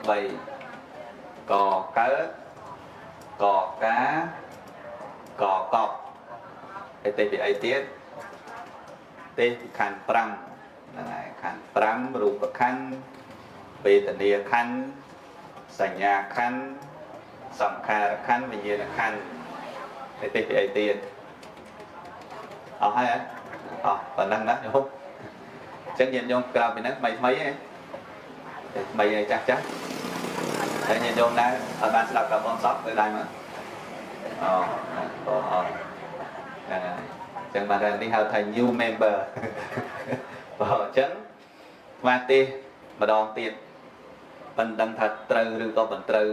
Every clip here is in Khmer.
3កកើតកកាកកប់ហើយទេសពីអីទៀតទេសពីខណ្ឌ5ហ្នឹងហើយខណ្ឌ5រូបខណ្ឌវេទនាខណ្ឌសញ្ញាខណ្ឌសង្ខារខណ្ឌវិញ្ញាណខណ្ឌហើយទេសពីអីទៀតអស់ហើយហ៎អស់ប៉ុណ្ណឹងណាញោមអញ្ចឹងញាតិញោមក្រៅពីហ្នឹងថ្មីថ្មីឯងថ្មីឯងចាស់ចាស់ហើយញាតិញោមដែរអត់បានស្ដាប់ការបនសពទៅដែរមកអូអូអត់ហ្នឹងហើយអញ្ចឹងបាននេះហៅថា new member បើអញ្ចឹងស្មាទេម្ដងទៀតមិនដឹងថាត្រូវឬក៏មិនត្រូវ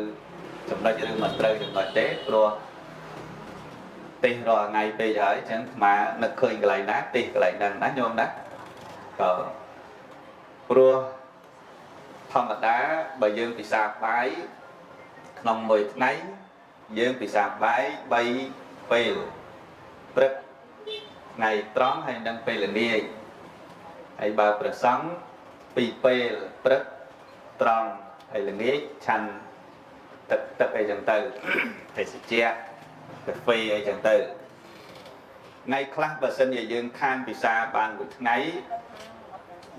ចំណុចឬមិនត្រូវចំណុចទេព្រោះទេសរាល់ថ្ងៃពេកហើយអញ្ចឹងអាត្មានឹកឃើញកន្លែងណាទេសកន្លែងហ្នឹងណាញោមណាក៏ព្រោះធម្មតាបើយើងពិសាបាយក្នុងមួយថ្ងៃយើងពិសាបាយ3ពេលព្រឹកថ្ងៃត្រង់ហើយនិងពេលល្ងាចហើយបើប្រសង់ពីរពេលព្រឹកត្រង់ហើយល្ងាចឆាន់ទឹកទឹកអីចឹងទៅភេសជ្ជៈកាហ្វេអីចឹងទៅថ្ងៃខ្លះបើសិនជាយើងខានពិសាបានមួយថ្ងៃ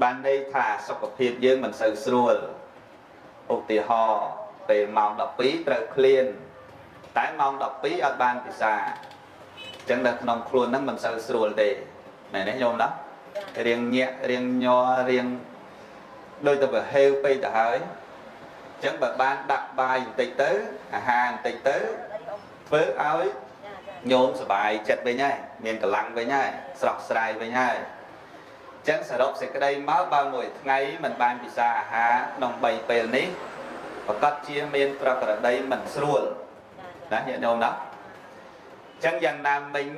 បានន័យថាសុខភាពយើងមិនសូវស្រួលឧទាហរណ៍ពេលម៉ោង12ត្រូវឃ្លានតែម៉ោង12អត់បានពិសាអញ្ចឹងនៅក្នុងខ្លួនហ្នឹងមិនសូវស្រួលទេមែនទេញោមណារៀងញាក់រៀងញ័ររៀងដូចទៅប្រហេវពេកទៅហើយអញ្ចឹងបើបានដាក់បាយបន្តិចទៅអាហារបន្តិចទៅធ្វើឲ្យញោមសប្បាយចិត្តវិញហើយមានកម្លាំងវិញហើយស្រស់ស្រាយវិញហើយអញ្ចឹងសរុបសេចក្តីមកបើមួយថ្ងៃមិនបានពិសាអាហារក្នុង3ពេលនេះប្រកាសជាមានប្រក្រតីមិនស្រួលណាញាតិញោមណាអញ្ចឹងយ៉ាងណាមិញ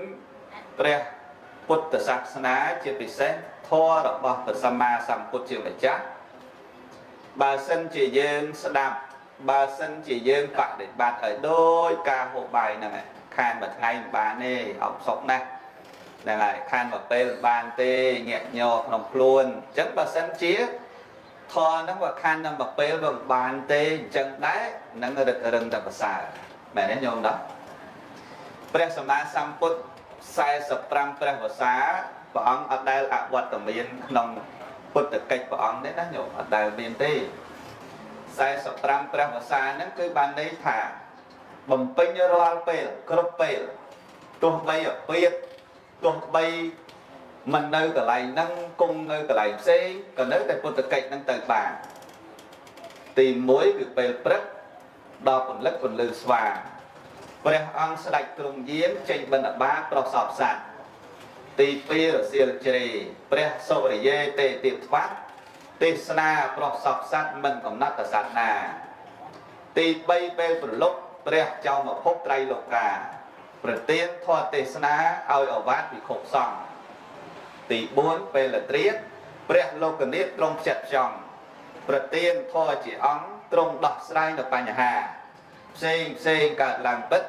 ព្រះពុទ្ធសាសនាជាពិសេសធម៌របស់ព្រះសម្មាសម្ពុទ្ធជាម្ចាស់បើសិនជាយើងស្ដាប់បើសិនជាយើងបដិបត្តិឲ្យដូចការហូបបាយហ្នឹងឯងខានមួយថ្ងៃមិនបានទេអបសុកណាស់ហ្នឹងហើយខានមួយពេលមិនបានទេញាក់ញ័រក្នុងខ្លួនអញ្ចឹងបើសិនជាធម៌ហ្នឹងបើខាននឹងមួយពេលវាមិនបានទេអញ្ចឹងដែរនឹងរឹតរឹងតែប្រសើរមែនទេញោមណាព្រះសម្មាសម្ពុទ្ធ45ព្រះវស្សាព្រះអង្គអត់ដែលអវត្តមានក្នុងពុទ្ធកិច្ចព្រះអង្គទេណាញោមអត់ដែលមានទេ45ព្រះវស្សាហ្នឹងគឺបានន័យថាបំពេញរាល់ពេលគ្រប់ពេលទោះបីអពាតទោះបីមិននៅកន្លែងហ្នឹងគង់នៅកន្លែងផ្សេងក៏នៅតែពុទ្ធកិច្ចហ្នឹងទៅបានទី1គឺពេលព្រឹកដល់ពន្លឹកពន្លឺស្វាងព្រះអង្គស្ដេចទ្រង់យាងចេញបិណ្ឌបាតប្រសពសត្វទី2រសៀលជ្រេព្រះសុរិយេទេទៀបថ្វាត់ទេសនាប្រសពសត្វមិនកំណត់សត្វណាទី3ពេលប្រលប់ព្រះចៅមភពត្រៃលោកាប្រទានធម៌ទេសនាឲ្យអវាទវិខុសង្ឃទី4ពេលត្រៀតព្រះលោកនាថទ្រង់ផ្ចិតផ្ចង់ប្រទានធម៌ជាអង្គទ្រង់ដោះស្រាយនៅបញ្ហាផ្សេងផ្សេងកើតឡើងពិត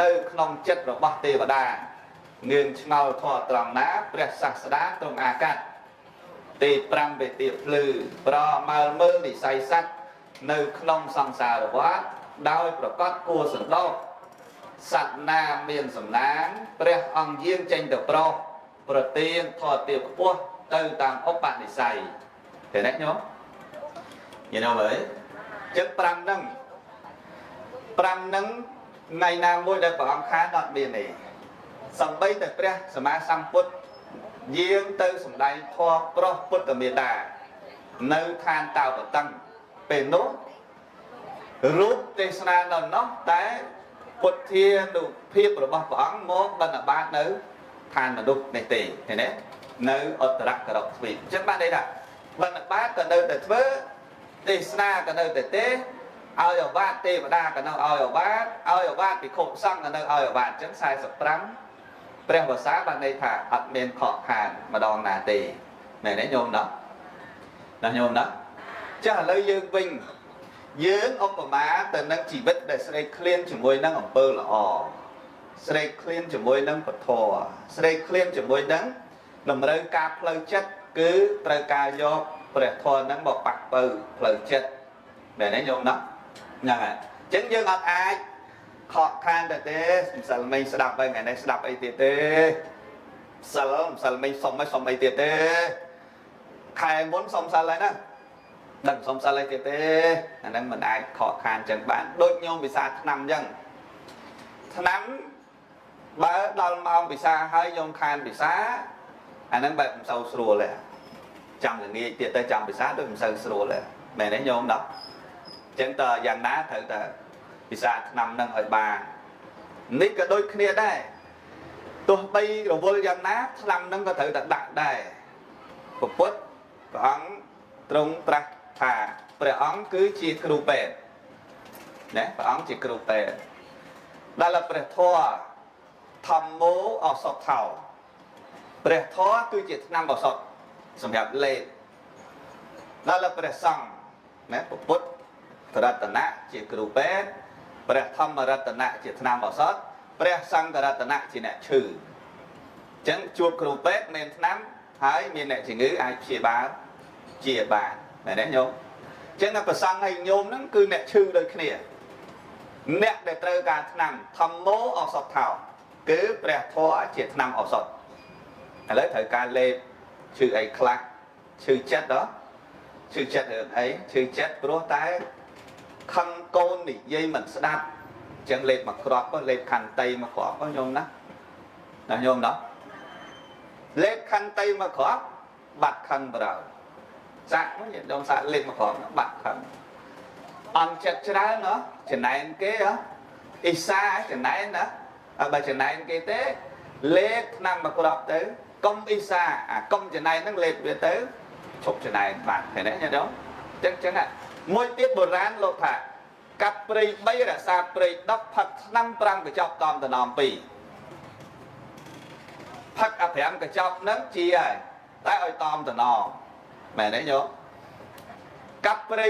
នៅក្នុងចិត្តរបស់ទេវតាងឿងឆ្ងល់ធម៌ត្រង់ណាព្រះសាស្តាទ្រង់អាកាត់ទី5វេទាភ្លឺប្រមើលមើលនិស័យសត្វនៅក្នុងសង្សារវដ្តដោយប្រកាសគួរសន្តោសសត្វណាមានសំណាងព្រះអង្គយាងចេញទៅប្រោសប្រទានធម៌ទាបខ្ពស់ទៅតាមឧបនិស្ស័យឃើញទេញោមញោមអើយចឹង5ហ្នឹង5ហ្នឹងថ្ងៃណាមួយដែលព្រះអង្គខានអត់មានទេសំបីតែព្រះសម្មាសម្ពុទ្ធយាងទៅសម្ដែងធម៌ប្រោសពុទ្ធមេតានៅឋានតាវតឹងពេលនោះរូបទេសនានៅនោះតែពុទ្ធានុភាពរបស់ព្រះអង្គមកបិណ្ឌបាតនៅឋានមនុស្សនេះទេឃើញទេនៅឧត្តរករកទ្វីបអញ្ចឹងបានន័យថាបិណ្ឌបាតក៏នៅតែធ្វើទេសនាក៏នៅតែទេឲ្យអវាទទេវតាក៏នៅឲ្យអវាទឲ្យអវាទភិក្ខុសង្ឃក៏នៅឲ្យអវាទអញ្ចឹង45ព្រះវស្សាបានន័យថាអត់មានខកខានម្ដងណាទេមែនទេញោមណាណាញោមណាចាស់ឥឡូវយើងវិញយើងឧបមាទៅនឹងជីវិតដែលស្រេកឃ្លានជាមួយនឹងអំពើល្អស្រេកឃ្លានជាមួយនឹងពធស្រេកឃ្លានជាមួយនឹងតម្រូវការផ្លូវចិត្តគឺត្រូវការយកព្រះធម៌ហ្នឹងមកប៉ះពៅផ្លូវចិត្ត មែនទេញោមណាហ្នឹងហើយអញ្ចឹងយើងអត់អាចខកខានទៅទេម្សិលមិញស្ដាប់ហើយថ្ងៃនេះស្ដាប់អីទៀតទេសិលម្សិលមិញសុំហើយសុំអីទៀតទេខែមុនសុំសិលហើយណាដឹងសុំសិលអីទៀតទេអាហ្នឹងមិនអាចខកខានចឹងបានដូចញោមពិសាថ្នាំចឹងថ្នាំបើដល់ម៉ោងពិសាហើយញោមខានពិសាអាហ្នឹងបែបមិនសូវស្រួលទេចាំល្ងាចទៀតទៅចាំពិសាដូចមិនសូវស្រួលទេមែនទេញោមដល់ចឹងតើយ៉ាងណាត្រូវតែពិសាថ្នាំហ្នឹងឲ្យបាននេះក៏ដូចគ្នាដែរទោះបីរវល់យ៉ាងណាថ្នាំហ្នឹងក៏ត្រូវតែដាក់ដែរពុទ្ធព្រះអង្គទ្រង់ត្រាស់ថាព្រះអង្គគឺជាគ្រូពេទ្យណាព្រះអង្គជាគ្រូពេទ្យដល់ព្រះធម៌ធម្មោឱសថោព្រះធម៌គឺជាថ្នាំឱសថសម្រាប់លេបដល់ព្រះសង្ឃណាពុទ្ធរតនៈជាគ្រូពេទ្យព្រះធម្មរតនៈជាថ្នាំឱសថព្រះសង្ឃរតនៈជាអ្នកឈឺអញ្ចឹងជួបគ្រូពេទ្យមានថ្នាំហើយមានអ្នកជំងឺអាចព្យាបាលជាបានមែនទេញោមអញ្ចឹងព្រះសង្ឃហើយញោមហ្នឹងគឺអ្នកឈឺដូចគ្នាអ្នកដែលត្រូវការថ្នាំធម្មោឱសថោគឺព្រះធម៌ជាថ្នាំឱសថឥឡូវត្រូវការលេបឈឺអីខ្លះឈឺចិត្តហ៎ឈឺចិត្តរឿងអីឈឺចិត្តព្រោះតែខឹងកូននិយាយមិនស្ដាប់អញ្ចឹងលេបមកគ្រាប់លេបខន្តីមកគ្រាប់ញោមណាណាញោមណាលេបខន្តីមកគ្រាប់បាត់ខឹងប្រៅសាក់មកញោមសាក់លេបមកគ្រាប់បាត់ខឹងអន់ចិត្តច្រើនណោះចំណែនគេហ៎អ៊ីសាចំណែនណាបើចំណែនគេទេលេបថ្នាំមកគ្រាប់ទៅកុំអ៊ីសាអាកុំចំណែនហ្នឹងលេបវាទៅឈប់ចំណែនបាត់ឃើញទេញោមអញ្ចឹងចឹងមួយទៀតបុរាណលោកថាកាប់ព្រៃ3រក្សាព្រៃ10ផឹកថ្នាំ5កញ្ចប់តំតំ2ផឹកអា5កញ្ចប់ហ្នឹងជាហើយតែឲ្យតំតំមែនទេញោមកាប់ព្រៃ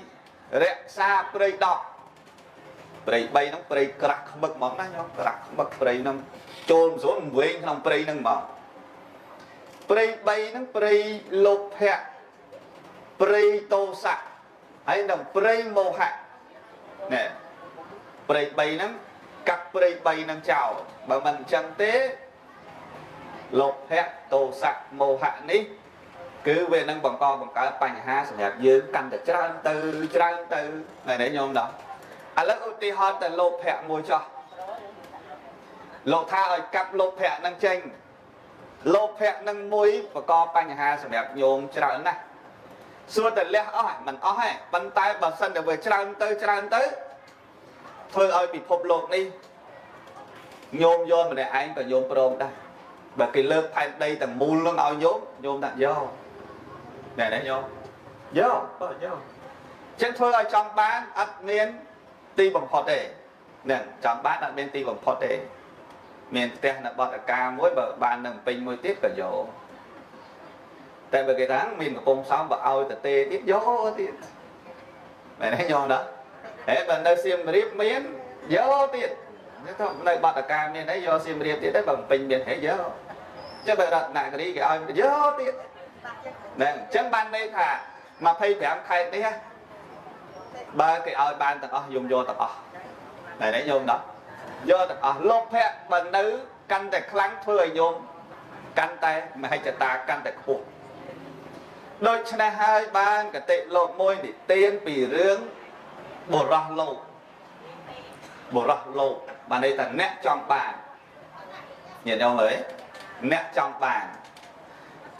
3រក្សាព្រៃ10ព្រៃ3ហ្នឹងព្រៃក្រាស់ខ្មឹកហ្មងណាញោមក្រាស់ខ្មឹកព្រៃហ្នឹងចូលមិនស្រួលវែងក្នុងព្រៃហ្នឹងហ្មងព្រៃ3ហ្នឹងព្រៃលោភៈព្រៃតោសៈហើយនឹងព្រៃមោហៈនេះព្រៃ3ហ្នឹងកាប់ព្រៃ3ហ្នឹងចោលបើមិនអញ្ចឹងទេលោភៈតោសៈមោហៈនេះគឺវានឹងបង្កបង្កើតបញ្ហាសម្រាប់យើងកាន់តែច្រើនទៅច្រើនទៅមែនទេញោមដល់ឥឡូវឧទាហរណ៍តែលោភៈមួយចោះលោកថាឲ្យកាប់លោភៈនឹងចេញលោភៈនឹងមួយបង្កបញ្ហាសម្រាប់ញោមច្រើនណាស់សួរតែលះអស់មិនអស់ទេប៉ុន្តែបើសិនតែវាច្រើនទៅច្រើនទៅធ្វើឲ្យពិភពលោកនេះញោមយកម្នាក់ឯងក៏ញោមព្រមដែរបើគេលើកផែនដីទាំងមូលនឹងឲ្យញោមញោមដាក់យកណែនេះញោមយកបើយកចឹងធ្វើឲ្យចង់បានអត់មានទីបំផុតទេហ្នឹងចង់បានអត់មានទីបំផុតទេមានផ្ទះនៅបតកាមួយបើបាននឹងពេញមួយទៀតក៏យកតែបើគេថាមានកំពង់សោមបើឲ្យតទេទៀតយកទៀតមែនទេញោមណាហេបើនៅសៀមរាបមានយកទៀតទៅនៅបតកាមានអីយកសៀមរាបទៀតទេបើពេញមានអីយកចឹងបើរតនគិរីគេឲ្យយកទៀតហ្នឹងអញ្ចឹងបានន័យថា25ខេត្តនេះបើគេឲ្យបានទាំងអស់យំយកទាំងអស់តែនេះញោមណាយកទាំងអស់លោភៈបើនៅកាន់តែខ្លាំងធ្វើឲ្យញោមកាន់តែមហិច្ឆតាកាន់តែខ្ពស់ដូច្នេះហើយបានកតិលោកមួយនិទានពីរឿងបុរសលោកបុរសលោកបានន័យថាអ្នកចង់បានញាតិញោមអើយអ្នកចង់បាន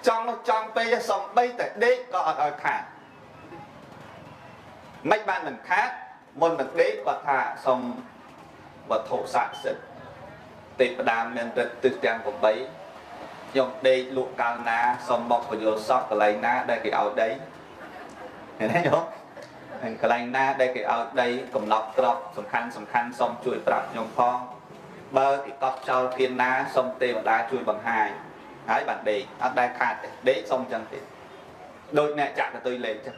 ចង់ចង់ពេកសំបីតែដេកក៏អត់ឲ្យខាតមិនបានមិនខាតមុននឹងដេកគាត់ថាសុំវត្ថុស័ក្តិសិទ្ធិទេពតាមានរិទ្ធទិសទាំង8ខ្ញុំដេកលក់កាលណាសុំមកពយល់សក់កន្លែងណាដែលគេឲ្យដីឃើញទេញោមកន្លែងណាដែលគេឲ្យដីកំណត់ក្របសំខាន់សំខាន់សុំជួយប្រាប់ខ្ញុំផងបើគេកត់ចោលធានណាសុំទេវតាជួយបង្ហាញហើយបានដេកអត់ដែលខាតទេដេកសុំចឹងទេដូចអ្នកចាក់កតុយលេខចឹង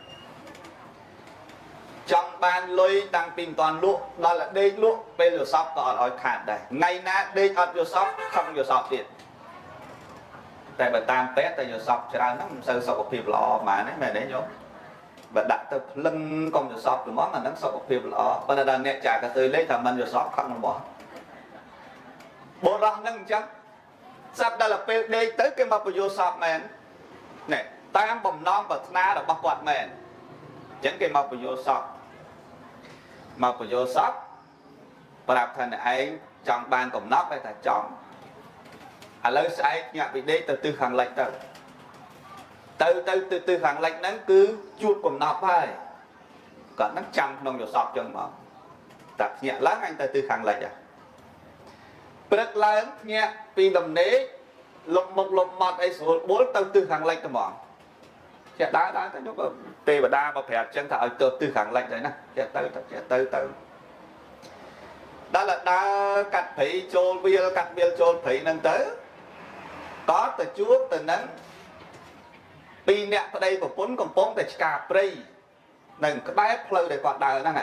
ចង់បានលុយតាំងពីមិនតាន់លក់ដល់តែដេកលក់ពេលយល់សពក៏អត់ឲ្យខាតដែរថ្ងៃណាដេកអត់យល់សពខឹងយល់សពទៀតតែបើតាមពេទ្យតែយល់សពច្រើនហ្នឹងមិនសូវសុខភាពល្អហ្មងណាមែនទេញោម បើដាក់ទៅភ្លឹងកុំយល់សពហ្មងអាហ្នឹងសុខភាពល្អប៉ុន្តែដល់អ្នកចាកទៅលេខថាមិនយល់សពខឹងរបស់បុរសហ្នឹងអញ្ចឹងស្រាប់ដល់ពេលដេកទៅគេមកបញ្យល់សពមែនណែតាមបំណងប្រាថ្នារបស់គាត់មែនអញ្ចឹងគេមកបញ្យល់សពមកបញ្យល់សពប្រាប់ថាអ្នកឯងចង់បានកំណប់តែថាចង់ឥឡូវស្អែកញាក់ពីដេកទៅទិសខាងលិចទៅទៅទៅទិសខាងលិចហ្នឹងគឺជួបកំណប់ហើយគាត់ហ្នឹងចាំក្នុងយល់សពចឹងមកតែភ្ញាក់ឡើងអញទៅទិសខាងលិចហ៎ព្រឹកឡើងភ្ញាក់ពីដំណេកលុបមុខលុបមាត់អីស្រួលបួលទៅទិសខាងលិចទៅហ្មងចេះដើរដើរទៅយកទេវតាមកប្រាប់ចឹងថាឲ្យទៅទិសខាងលិចទៅណាចេះទៅចេះទៅទៅដល់ដើរកាត់ព្រៃចូលវាលកាត់វាលចូលព្រៃហ្នឹងទៅក៏ទៅជួបទៅនឹងពីរអ្នកប្តីប្រពន្ធកំពុងតែឆ្កាព្រៃនៅក្បែរផ្លូវដែលគាត់ដើរហ្នឹង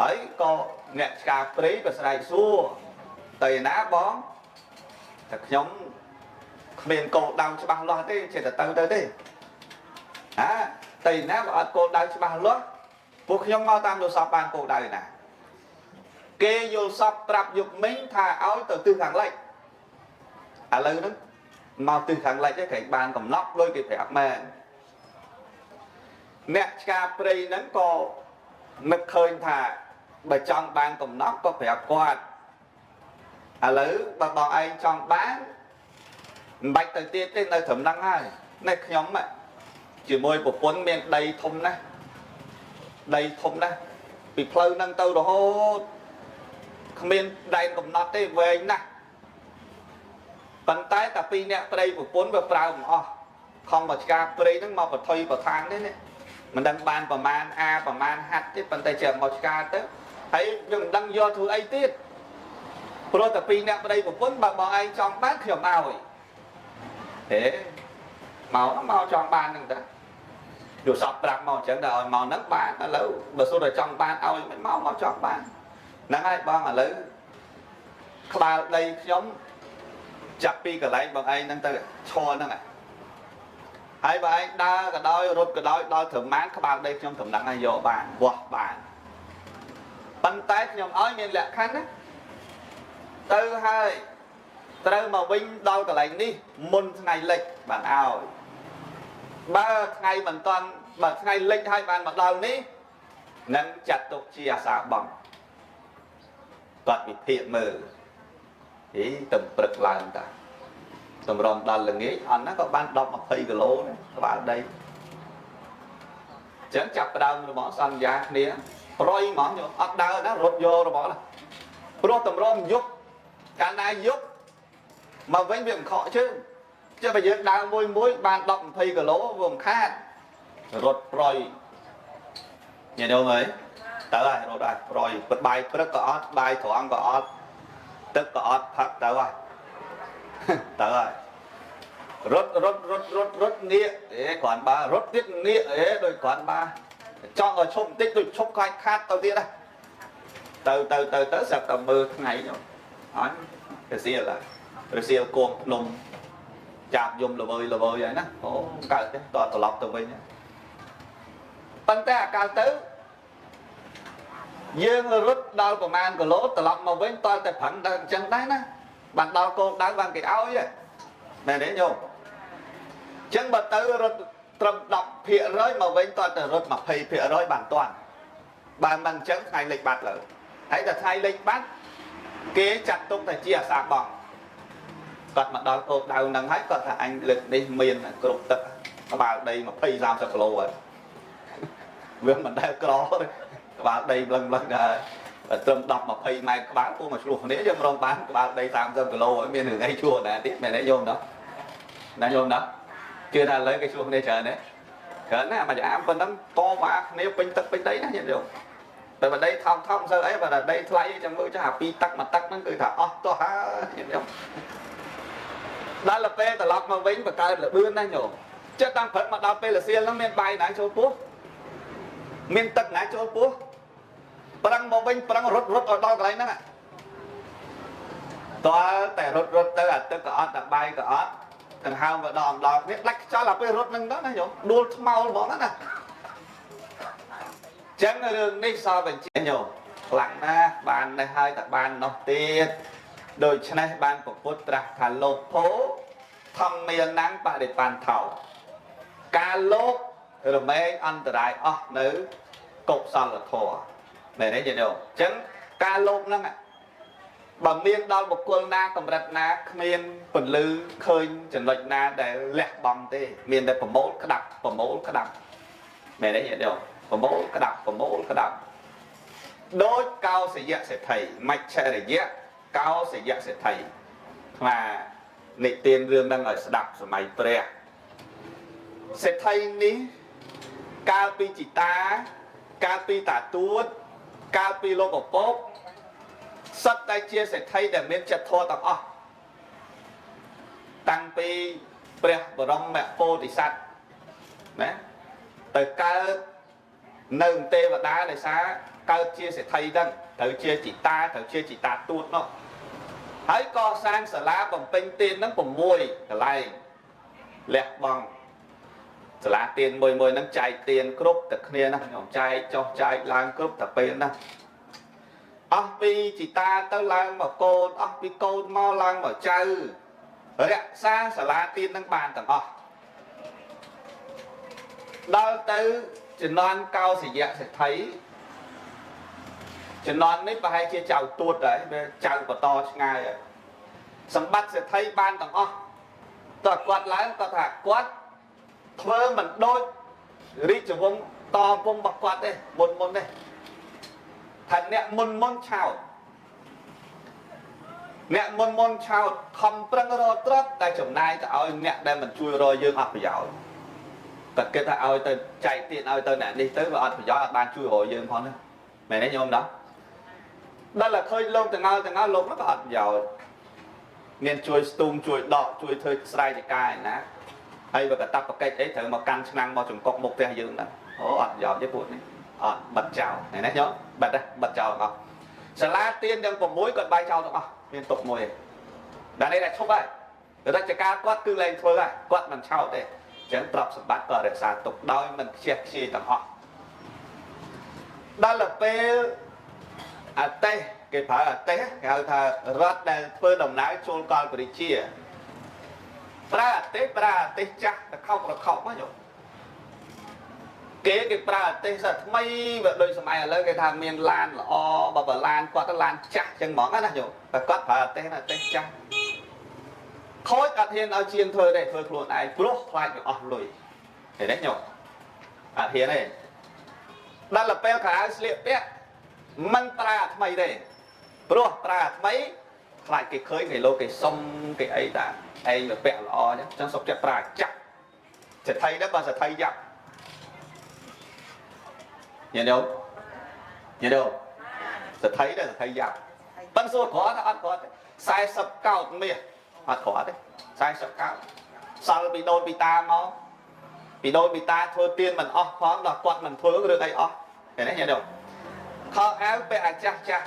ហើយក៏អ្នកឆ្កាព្រៃក៏ស្រែកសួរទៅឯណាបងតែខ្ញុំគ្មានគោលដៅច្បាស់លាស់ទេចេះតែទៅទៅទេហាទៅឯណាបើអត់គោលដៅច្បាស់លាស់ពួកខ្ញុំមកតាមយល់សពបានគោលដៅឯណាគេយល់សពប្រាប់យុគមិញថាឲ្យទៅទិសខាងលិចឥឡូវហ្នឹងមកទិសខាងលិចឯងក្រែងបានកំណត់ដូចគេប្រាប់មែនអ្នកឆ្កាព្រៃហ្នឹងក៏នឹកឃើញថាបើចង់បានកំណត់ក៏ប្រាប់គាត់ឥឡូវបើបងឯងចង់បានមិនបាច់ទៅទៀតទេនៅត្រឹមហ្នឹងហើយនេះខ្ញុំជាមួយប្រពន្ធមានដីធំណាស់ដីធំណាស់ពីផ្លូវហ្នឹងទៅរហូតគ្មានដែនកំណត់ទេវែងណាស់ប៉ុន្តែតែពីរអ្នកប្តីប្រពន្ធវាប្រើមិនអស់ខំមកឆ្កាព្រៃហ្នឹងមកបថុយប្រឋានទេនេះមិនដឹងបានប្រមាណអាប្រមាណហាត់ទេប៉ុន្តែជាមកឆ្កាទៅហើយវាមិនដឹងយកធ្វើអីទៀតព្រោះតែពីរអ្នកប្តីប្រពន្ធបើបងឯងចង់បានខ្ញុំឲ្យហេមកមកចង់បានហ្នឹងតាយល់សពប្រាប់មកអញ្ចឹងដល់ឲ្យមកហ្នឹងបានឥឡូវបើសុទ្ធតែចង់បានឲ្យមិនមកមកចង់បានហ្នឹងហើយបងឥឡូវក្បាលដីខ្ញុំចាប់ពីកន្លែងបងឯងហ្នឹងទៅឈរហ្នឹងហើយបើឯងដើរក៏ដោយរត់ក៏ដោយដល់ត្រឹមម៉ានក្បាលដីខ្ញុំត្រឹមហ្នឹងហើយយកបានវាស់បានប៉ុន្តែខ្ញុំឲ្យមានលក្ខខណ្ឌណាទៅហើយត្រូវមកវិញដល់កន្លែងនេះមុនថ្ងៃលិចបានឲ្យបើថ្ងៃមិនតាន់បើថ្ងៃលិចហើយបានមកដល់នេះនឹងចាត់ទុកជាអាសាបងគាត់វិភាគមើលហីតំព្រឹកឡើងតាតម្រាំដល់ល្ងាចអត់ណាក៏បាន10 20គីឡូដែរក្បាលដីអញ្ចឹងចាប់ផ្ដើមរបស់សន្យាគ្នាប្រយហ្មងអត់ដើរណារត់យករបស់ណាព្រោះតម្រាំយប់កាលណាយប់មកវិញវាមិនខកជើងចុះបើយើងដើរមួយមួយបាន10 20គីឡូវាមិនខាតរត់ប្រយញាតិញោមអើយទៅហើយរត់ហើយប្រយបាយព្រឹកក៏អត់បាយត្រង់ក៏អត់ទឹកក៏អត់ផឹកទៅហើយទៅហើយរត់រត់រត់រត់រត់ងាកអេគ្រាន់បើរត់ទៀតងាកអេដូចគ្រាន់បើចង់ឲ្យឈប់បន្តិចដូចឈប់ខ្លាចខាតទៅទៀតណាទៅទៅទៅទៅស្រាប់តែមើលថ្ងៃនោះអញរសៀលរសៀលគងភ្នំចាប់យំល្វើយល្វើយហើយណាអូកើតទេតត្រឡប់ទៅវិញប៉ុន្តែអាកាលទៅយើងរត់ដល់ប្រមាណគីឡូត្រឡប់មកវិញតតែប្រឹងដល់អញ្ចឹងដែរណាបានដល់គោលដៅបានគេឲ្យមែនទេញោមអញ្ចឹងបើទៅរត់ត្រឹម10%មកវិញតតែរត់20%បានតាន់បើមិនអញ្ចឹងថ្ងៃលិចបាត់លើហើយតែថ្ងៃលិចបាត់គេចាត់ទុកតែជាអាសាបងគាត់មកដល់គោលដៅហ្នឹងហើយគាត់ថាអញលើកនេះមានគ្រប់ទឹកក្បាលដី20 30គីឡូហើយវាមិនដែលក្រទេក្បាលដីម្លឹងម្លឹងដែរត្រឹម10 20ម៉ែត្រក្បាលពូមកឆ្លោះគ្នាយើងរងបានក្បាលដី30គីឡូហើយមានរឿងអីជួណាទៀតមែនទេញោមណោះណាញោមណោះជឿថាឥឡូវគេឆ្លោះគ្នាច្រើនទេច្រើនណាស់មួយអាមប៉ុណ្ណឹងតវ៉ាគ្នាពេញទឹកពេញដីណាញាតិញោមតែបើដីថោកថោកមិនសូវអីបើតែដីថ្លៃចាំមើលចាស់អាពីរទឹកមួយទឹកហ្នឹងគឺថាអស់ទោះហើយញាតិញោមដល់ពេលត្រឡប់មកវិញបង្កើតលបឿនណាញោមចិត្តតាំងព្រឹកមកដល់ពេលរសៀលហ្នឹងមានបាយណាចូលពោះមានទឹកណាចូលពោះប្រឹងមកវិញប្រឹងរត់រត់ឲ្យដល់កន្លែងហ្នឹងតើតែរត់រត់ទៅអាទឹកក៏អត់អាបាយក៏អត់ដង្ហើមក៏ដល់ដល់គ្នាដាច់ខ្យល់អាពេលរត់ហ្នឹងទៅណាញោមដួលថ្មោលហ្មងណា ចឹងរឿងនេះសបញ្ជាញោមខ្លាំងណាស់បាននេះហើយតែបាននោះទៀតដូច្នេះបានពពុទ្ធត្រាស់ថាលោភោធម្មានំបរិបន្ថោការលោភរមែងអន្តរាយអស់នៅកុសលធម៌មែនទេញាតិញោមអញ្ចឹងការលោភហ្នឹងបើមានដល់បុគ្គលណាកម្រិតណាគ្មានពន្លឺឃើញចំណុចណាដែលលះបង់ទេមានតែប្រមូលក្តាប់ប្រមូលក្តាប់មែនទេញាតិញោមប្រមូលក្តាប់ប្រមូលក្តាប់ដូចកោសយៈសេដ្ឋីមច្ឆរិយៈកោសយៈសេដ្ឋីថ្មនិទានរឿងហ្នឹងឲ្យស្ដាប់សម័យព្រះសេដ្ឋីនេះកាលពីជីតាកាលពីតាទួតកាលពីលោកឪពុកសុទ្ធតែជាសេដ្ឋីដែលមានចិត្តធម៌ទាំងអស់តាំងពីព្រះបរមពោធិសត្វណាទៅកើតនៅទេវតាដោយសារកើតជាសេដ្ឋីហ្នឹងត្រូវជាជីតាត្រូវជាជីតាទួតនោះហើយកសាងសាលាបំពេញទានហ្នឹង6កន្លែងលះបង់សាលាទានមួយមួយហ្នឹងចែកទានគ្រប់តែគ្នាណាខ្ញុំចែកចុះចែកឡើងគ្រប់តែពេលណាអស់ពីជីតាទៅឡើងមកកូនអស់ពីកូនមកឡើងមកចៅរក្សាសាលាទានហ្នឹងបានទាំងអស់ដល់ទៅជំនាន់កោសយៈសេដ្ឋីជំនាន់នេះប្រហែលជាចៅទួតហើយវាចៅបន្តឆ្ងាយហើយសម្បត្តិសេដ្ឋីបានទាំងអស់តើគាត់ឡើងគាត់ថាគាត់ធ្វើមិនដូចរាជវង្សតវង្សរបស់គាត់ទេមុនមុនទេថាអ្នកមុនមុនឆោតអ្នកមុនមុនឆោតខំប្រឹងរកទ្រព្យតែចំណាយទៅឲ្យអ្នកដែលមិនជួយរកយើងអត់ប្រយោជន៍គាត់គិតថាឲ្យទៅចែកទៀតឲ្យទៅអ្នកនេះទៅវាអត់ប្រយោជន៍អត់បានជួយរកយើងផងណាមែនទេញោមដល់ដល់តែឃើញលោកទាំងអល់ទាំងអល់លោកនោះក៏អត់ប្រយោជន៍មានជួយស្ទូងជួយដកជួយធ្វើស្រែចកាឯណាហើយបើកតាប់បកិច្ចអីត្រូវមកកាន់ឆ្នាំងមកចង្កុកមុខផ្ទះយើងហ្នឹងអូអត់ប្រយោជន៍ទេពួកនេះអត់បិទចោលឃើញទេញោមបិទទេបិទចោលទាំងអស់សាលាទៀនទាំង6គាត់បាយចោលទាំងអស់មានទុកមួយឯងដល់នេះតែឈប់ហើយរាជការគាត់គឺលែងធ្វើហើយគាត់មិនឆោតទេអញ្ចឹងទ្រព្យសម្បត្តិក៏រក្សាទុកដោយមិនខ្ជះខ្ជាយទាំងអស់ដល់ទៅពេលអតេសគេប្រើអតេសគេហៅថារដ្ឋដែលធ្វើដំណើរចូលកលបរិជាប្រើអតេសប្រើអតេសចាស់តខោករខោមកញោមគេប្រើអតេសថ្មីវាដូចសម័យឥឡូវគេថាមានឡានល្អបើឡានគាត់ទៅឡានចាស់ចឹងហ្មងណាញោមតែគាត់ប្រើអតេសណាអតេសចាស់ខូចអត់ហ៊ានឲ្យជាងធ្វើទេធ្វើខ្លួនឯងព្រោះខ្លាចវាអស់លុយឃើញទេញោមអត់ហ៊ានទេដល់ទៅពេលខោអាវស្លៀកពាក់មិនប្រើអាថ្មីទេព្រោះប្រើអាថ្មីខ្លាចគេឃើញគេលោកគេសុំគេអីតាឯងវាពាក់ល្អអញ្ចឹងសុកចិត្តប្រើអាចាស់សេដ្ឋីហ្នឹងបើសេដ្ឋីយ៉ាប់ញាតិញោមញាតិញោមសេដ្ឋីដែរសេដ្ឋីយ៉ាប់ប៉ិនសួរក្រថាអត់ក្រទេ40កោតមាសអត់ក្រទេ40កោតសល់ពីដូនពីតាមកពីដូនពីតាធ្វើទៀនមិនអស់ផងដល់គាត់មិនធ្វើរឿងអីអស់ឃើញទេញាតិញោមខោអាវពាក់អាចាស់ចាស់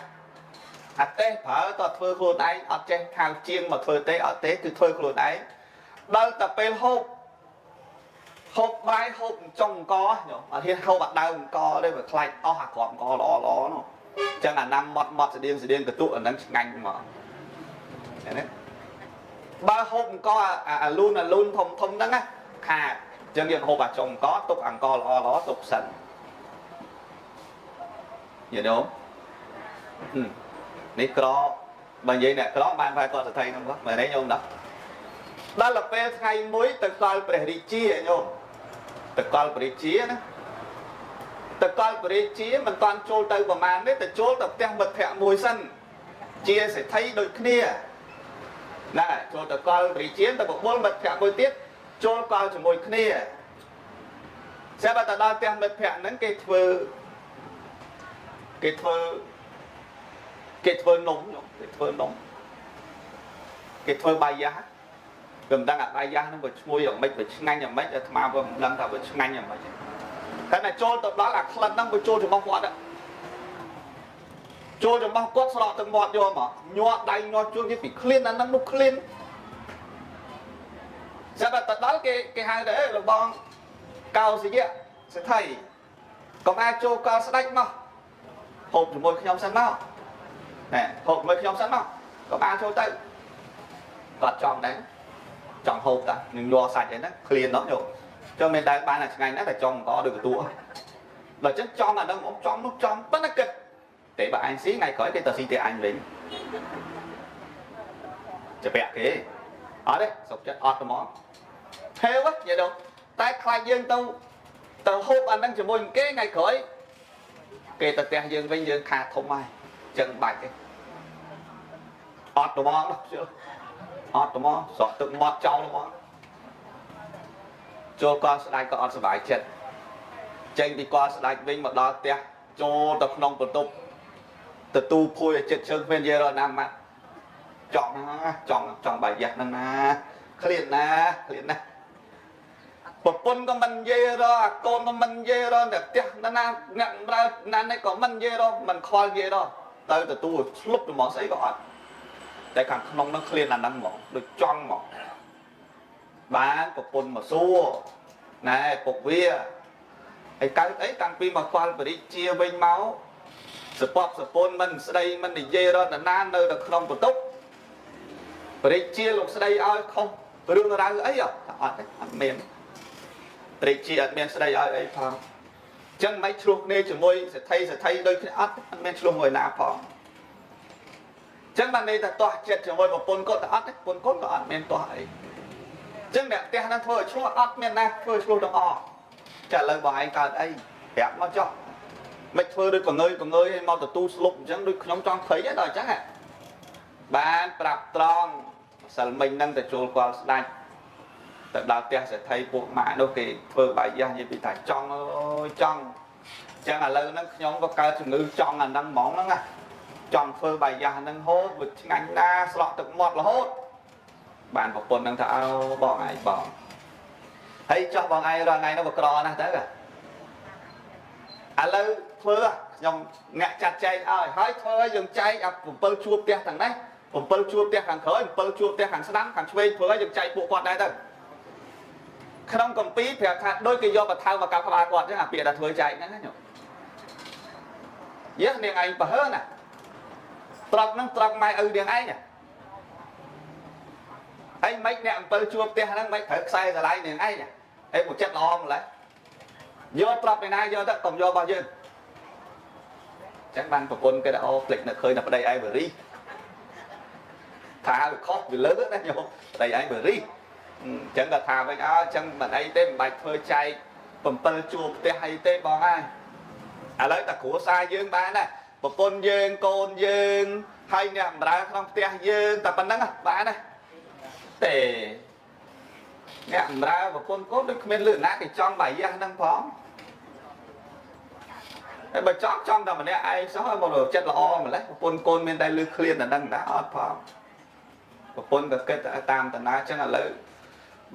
អតេសប្រើតធ្វើខ្លួនឯងអត់ចេះខាវជាងមកធ្វើទេអត់ទេគឺធ្វើខ្លួនឯងដល់តែពេលហូបហូបបាយហូបចុងអង្គញោមអត់ហ៊ានហូបអាដើមអង្គទេវាខ្លាចអស់អាគ្រាប់អង្គល្អល្អនោះអញ្ចឹងអាណាំម៉ត់ម៉ត់ស្តៀងស្តៀងកតុអាហ្នឹងឆ្ងាញ់ហ្មងឃើញទេបើហូបអង្គអាលូនអាលូនធំធំហ្នឹងណាខាតអញ្ចឹងយើងហូបអាចុងអង្គទុកអង្គល្អល្អទុកសិនញាតិញោមនេះក្របើនិយាយអ្នកក្របានប្រហែលគាត់សថីហ្នឹងគាត់មែនទេញោមដល់ដល់ទៅពេលថ្ងៃមួយទៅកលព្រះរាជាញោមទៅកលព្រះរាជាណាទៅកលព្រះរាជាមិនតាន់ចូលទៅប្រមាណទេទៅចូលទៅផ្ទះមិត្តភក្តិមួយសិនជាសេដ្ឋីដូចគ្នាណាចូលទៅកលព្រះរាជាទៅបបួលមិត្តភក្តិមួយទៀតចូលកលជាមួយគ្នាស្រាប់តែដល់ផ្ទះមិត្តភក្តិហ្នឹងគេធ្វើគេធ្វើគេធ្វើនំគេធ្វើនំគេធ្វើបាយយ៉ាវាមិនដឹងអាបាយយ៉ាហ្នឹងវាឈ្ងុយយ៉ាងម៉េចវាឆ្ងាញ់យ៉ាងម៉េចអាត្មាវាមិនដឹងថាវាឆ្ងាញ់យ៉ាងម៉េចតែតែចូលទៅដល់អាក្លិនហ្នឹងវាចូលច្រមុះគាត់ចូលច្រមុះគាត់ស្រក់ទឹកមាត់យកមកញាក់ដៃញាក់ជួងពីក្លៀនអាហ្នឹងនោះក្លៀនស្រាប់តែទៅដល់គេគេហៅទៅអេលបងកោសយៈសេដ្ឋី កុំអាចចូលកលស្ដេចមកហូបជាមួយខ្ញុំសិនមកណែហូបជាមួយខ្ញុំសិនមកកុំអាចចូលទៅគាត់ចង់ដែរចង់ហូបតានឹងយសាច់អីហ្នឹងឃ្លាននោះញោមចង់មានដែលបានតែឆ្ងាញ់ណាស់តែចង់អង្គដូចកតួដល់ចឹងចង់អាហ្នឹងចង់នោះចង់ប៉ុន្តែគិតតែបើអញស៊ីថ្ងៃក្រោយគេទៅស៊ីតែអញវិញจะពាក់គេអត់ទេសុខចិត្តអត់ត្មងហេវនិយាយដល់តែខ្លាចយើងទៅទៅហូបអាហ្នឹងជាមួយនឹងគេថ្ងៃក្រោយគេទៅផ្ទះយើងវិញយើងខាតធំហើយចឹងបាច់ទេអត់ត្មងនោះអត់ត្មងស្រក់ទឹកមាត់ចោលត្មងចូលកលស្ដេចក៏អត់សុបាយចិត្តចេញពីកលស្ដេចវិញមកដល់ផ្ទះចូលទៅក្នុងបន្ទប់ទទួលភួយឲ្យចិត្តជើងគ្មាននិយាយរកណាម៉ាត់ចង់ចង់ចង់បាយយ៉ាស់ហ្នឹងណាឃ្លានណាឃ្លានណាប្រពន្ធក៏មិននិយាយរកអាកូនក៏មិននិយាយរកតែផ្ទះណាណាអ្នកបម្រើណានេះក៏មិននិយាយរកមិនខ្វល់និយាយរកទៅទទួលឆ្លុបត្មងស្អីក៏អត់តែខាងក្នុងហ្នឹងឃ្លានអាហ្នឹងហ្មងដូចចង់ហ្មងបានប្រពន្ធមកសួរណែពុកវាហើយកើតអីតាំងពីមកខ្វល់បរិជាវិញមកសពប់សពូនមិនស្ដីមិននិយាយរកណានៅតែក្នុងបន្ទប់បរិជាលោកស្ដីឲ្យខុសរឿងរ៉ាវអីអត់ទេអត់មានបរិជាអត់មានស្ដីឲ្យអីផងអញ្ចឹងមិនឆ្លោះគ្នាជាមួយសេដ្ឋីសេដ្ឋីដូចគ្នាអត់អត់មានឆ្លោះមួយណាផងអញ្ចឹងបានន័យថាទាស់ចិត្តជាមួយប្រពន្ធគាត់តែអត់ទេប្រពន្ធគាត់ក៏អត់មានទាស់អីអញ្ចឹងអ្នកផ្ទះហ្នឹងធ្វើឲ្យឆ្លោះអត់មានណាធ្វើឲ្យឆ្លោះទាំងអស់ចាឥឡូវបងឯងកើតអីប្រាប់មកចុះមិនធ្វើដូចបង្ងើយបង្ងើយឲ្យមកទទួលស្លុបអញ្ចឹងដូចខ្ញុំចង់ភ័យដល់អញ្ចឹងបានប្រាប់ត្រង់សិលមិញហ្នឹងទៅចូលគាល់ស្ដាច់ទៅដល់ផ្ទះសេដ្ឋីពួកម៉ាក់នោះគេធ្វើបាយយ៉ាស់និយាយពីថាចង់អើយចង់អញ្ចឹងឥឡូវហ្នឹងខ្ញុំក៏កើតជំងឺចង់អាហ្នឹងហ្មងហ្នឹងណាចង់ធ្វើបាយយ៉ាស់ហ្នឹងហូបវាឆ្ងាញ់ណាស់ស្រក់ទឹកមាត់រហូតបានប្រពន្ធហ្នឹងថាអើបងឯងបងហើយចោះបងឯងរាល់ថ្ងៃនោះវាក្រណាស់ទៅឥឡូវធ្វើខ្ញុំអ្នកចាត់ចែងឲ្យហើយធ្វើឲ្យយើងចែកអា7ជួរផ្ទះទាំងនេះ7ជួរផ្ទះខាងក្រោយ7ជួរផ្ទះខាងស្ដាំខាងឆ្វេងធ្វើឲ្យយើងចែកពួកគាត់ដែរទៅក្នុងកម្ពីប្រាប់ថាដូចគេយកបថៅមកកាប់ក្បាលគាត់អញ្ចឹងអាពាក្យថាធ្វើចែកហ្នឹងណាញោមយើនាងឯងប្រហើណាត្រកហ្នឹងត្រកម៉ែឪនាងឯងហើយមិនអ្នក7ជួរផ្ទះហ្នឹងមិនត្រូវខ្សែស្រឡាយនាងឯងហើយមកចិត្តល្អម្ល៉េះយកត្រកពីណាយកទៅកុំយករបស់យើងចឹងបានប្រពន្ធគេថាអូភ្លេចនៅឃើញតែប្តីឯងបរិថាវាខុសវាលើណាញោមប្តីឯងបរិអញ្ចឹងក៏ថាវិញអើអញ្ចឹងមិនអីទេមិនបាច់ធ្វើចែក7ជួរផ្ទះអីទេបងហើយឥឡូវតែគ្រួសារយើងបានដែរប្រពន្ធយើងកូនយើងហើយអ្នកបម្រើក្នុងផ្ទះយើងតែប៉ុណ្្នឹងបានដែរទេអ្នកបម្រើប្រពន្ធកូនដូចគ្មានលឺណាគេចង់បាយយ៉ាស់ហ្នឹងផងហើយបើចង់ចង់តែម្នាក់ឯងសោះឲ្យមកចិត្តល្អម្ល៉េះប្រពន្ធកូនមានតែលឺឃ្លានតែហ្នឹងដែរអត់ផងប្រពន្ធក៏គិតតាមតាណាអញ្ចឹងឥឡូវ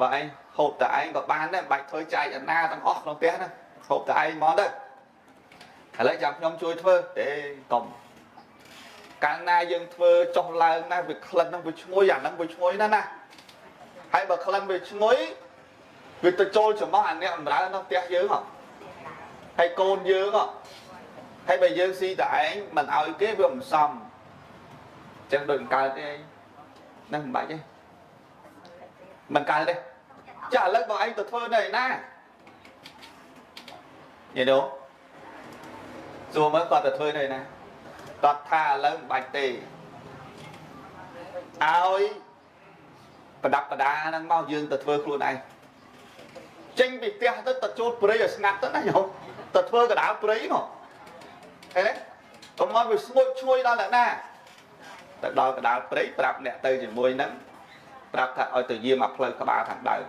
បើឯងហូបតែឯងក៏បានដែរមិនបាច់ធ្វើចែកអាណាទាំងអស់ក្នុងផ្ទះហ្នឹងហូបតែឯងហ្មងទៅឥឡូវចាំខ្ញុំជួយធ្វើទេកុំកាលណាយើងធ្វើចុះឡើងណាវាក្លិនហ្នឹងវាឈ្ងុយអាហ្នឹងវាឈ្ងុយណាស់ណាហើយបើក្លិនវាឈ្ងុយវាទៅចូលច្រមុះអាអ្នកបម្រើក្នុងផ្ទះយើងហ៎ហើយកូនយើងហ៎ហើយបើយើងស៊ីតែឯងមិនឲ្យគេវាមិនសមអញ្ចឹងដូចមិនកើតទេហ្នឹងមិនបាច់ទេមិនកើតទេចាឥឡូវបងឯងទៅធ្វើនៅឯណានិយាយនោះសួរមើលគាត់ទៅធ្វើនៅឯណាគាត់ថាឥឡូវមិនបាច់ទេឲ្យប្រដាប់ប្រដាហ្នឹងមកយើងទៅធ្វើខ្លួនឯងចេញពីផ្ទះទៅទៅចូលព្រៃឲ្យស្ងាត់ទៅណាញោមទៅធ្វើកដាលព្រៃមកឃើញទេកុំមកវាស្មុចឈ្ងុយដល់អ្នកណាទៅដល់កដាលព្រៃប្រាប់អ្នកទៅជាមួយហ្នឹងប្រាប់ថាឲ្យទៅយាមអាផ្លូវក្បាលខាងដើម